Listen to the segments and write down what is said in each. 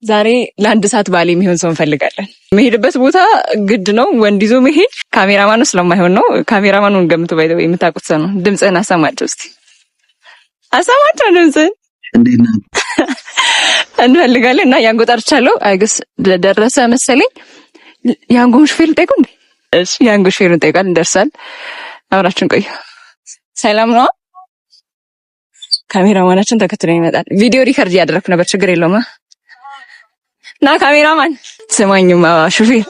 ዛሬ ለአንድ ሰዓት ባል የሚሆን ሰው እንፈልጋለን። መሄድበት ቦታ ግድ ነው ወንድ ይዞ መሄድ። ካሜራማኑ ስለማይሆን ነው። ካሜራማኑን ገምቱ። By the way የምታውቁት ሰው ነው። ድምፅህን አሰማቸው እስቲ፣ አሰማቸው ድምፅህን። እንዴት ነህ? እንፈልጋለን እና ያንጎ ጠርቻለሁ። I guess ደረሰ መሰለኝ። ያንጎን ሹፌር ልጠይቁ እንዴ? እሺ፣ ያንጎ ሹፌር እንጠይቃለን። እንደርሳል። አብራችን ቆዩ። ሰላም ነው። ካሜራማናችን ተከትሎ ይመጣል። ቪዲዮ record እያደረኩ ነበር። ችግር የለውም። ና ካሜራማን። ስማኝማ ሹፌር፣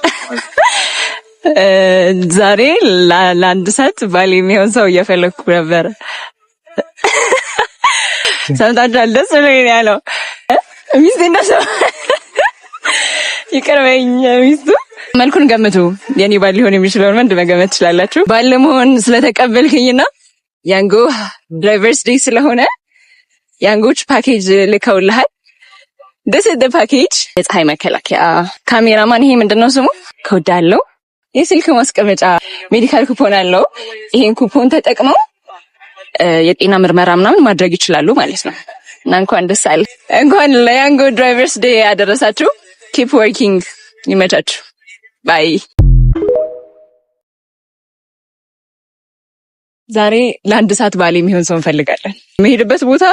ዛሬ ለአንድ ሰዓት ባል የሚሆን ሰው እየፈለግኩ ነበረ። ሰምታችኋል? ደስ ብሎኝ ነው ያለው። ሚስቴ እንዳሰማ ይቅር በይኝ። ሚስቱ መልኩን ገምቱ። የኔ ባል ሊሆን የሚችለውን ወንድ መገመት ትችላላችሁ። ባል ለመሆን ስለተቀበልክኝና ያንጎ drivers day ስለሆነ ያንጎች ፓኬጅ ልከውልሃል። This is the package። የፀሐይ መከላከያ፣ ካሜራማን፣ ይሄ ምንድነው ስሙ? ኮድ አለው። የስልክ ማስቀመጫ፣ medical coupon አለው። ይሄን ኩፖን ተጠቅመው የጤና ምርመራ ምናምን ማድረግ ይችላሉ ማለት ነው። እና እንኳን ደስ አለ። እንኳን ለያንጎ drivers day ያደረሳችሁ። Keep working። ይመቻችሁ። Bye። ዛሬ ለአንድ ሰዓት ባል የሚሆን ሰው እንፈልጋለን። መሄድበት ቦታ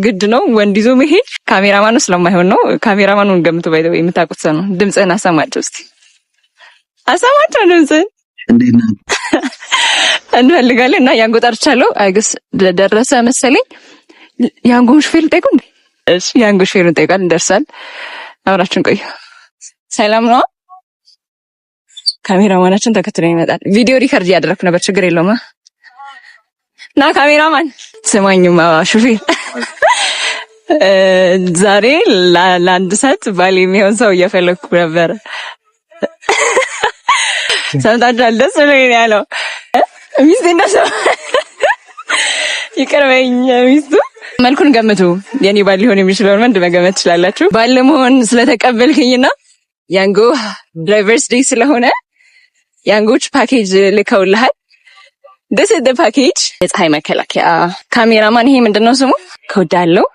ግድ ነው ወንድ ይዞ መሄድ። ካሜራማኑ ስለማይሆን ነው። ካሜራማኑን ገምቱ። By the way የምታውቁት ሰው ነው። ድምፅህን አሰማቸው እስቲ፣ አሰማቸው ድምፅህን። እንዴት ነህ? እንፈልጋለን እና ያንጎ ጠርቻለሁ። I guess ደረሰ መሰለኝ። ያንጎን ሹፌር ልጠይቁ እንዴ? እሺ፣ ያንጎ ሹፌር እንጠይቃለን። እንደርሳል። አብራችን ቆዩ። ሰላም ነው። ካሜራማናችን ተከትሎ ይመጣል። ቪዲዮ record እያደረኩ ነበር። ችግር የለውም። ና ካሜራማን። ስማኝማ ሹፌር፣ ዛሬ ለአንድ ሰዓት ባል የሚሆን ሰው እየፈለግኩ ነበረ። ሰምታችኋል? ደስ ብሎኝ ነው ያለው። ሚስቴ እንዳሰማ ይቅር በይኝ። ሚስቱ መልኩን ገምቱ። የኔ ባል ሊሆን የሚችለውን ወንድ መገመት ትችላላችሁ። ባል ለመሆን ስለተቀበልክኝና ያንጎ drivers day ስለሆነ ያንጎች ፓኬጅ ልከውልሃል። This is the package። የፀሐይ መከላከያ፣ ካሜራማን፣ ይሄ ምንድነው ስሙ? ኮድ አለው።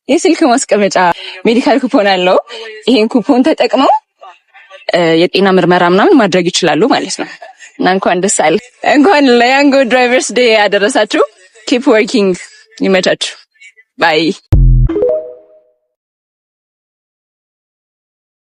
የስልክ ማስቀመጫ፣ medical coupon አለው። ይሄን ኩፖን ተጠቅመው የጤና ምርመራ ምናምን ማድረግ ይችላሉ ማለት ነው። እና እንኳን ደስ አለ። እንኳን ለያንጎ drivers day ያደረሳችሁ። Keep working። ይመቻችሁ። Bye።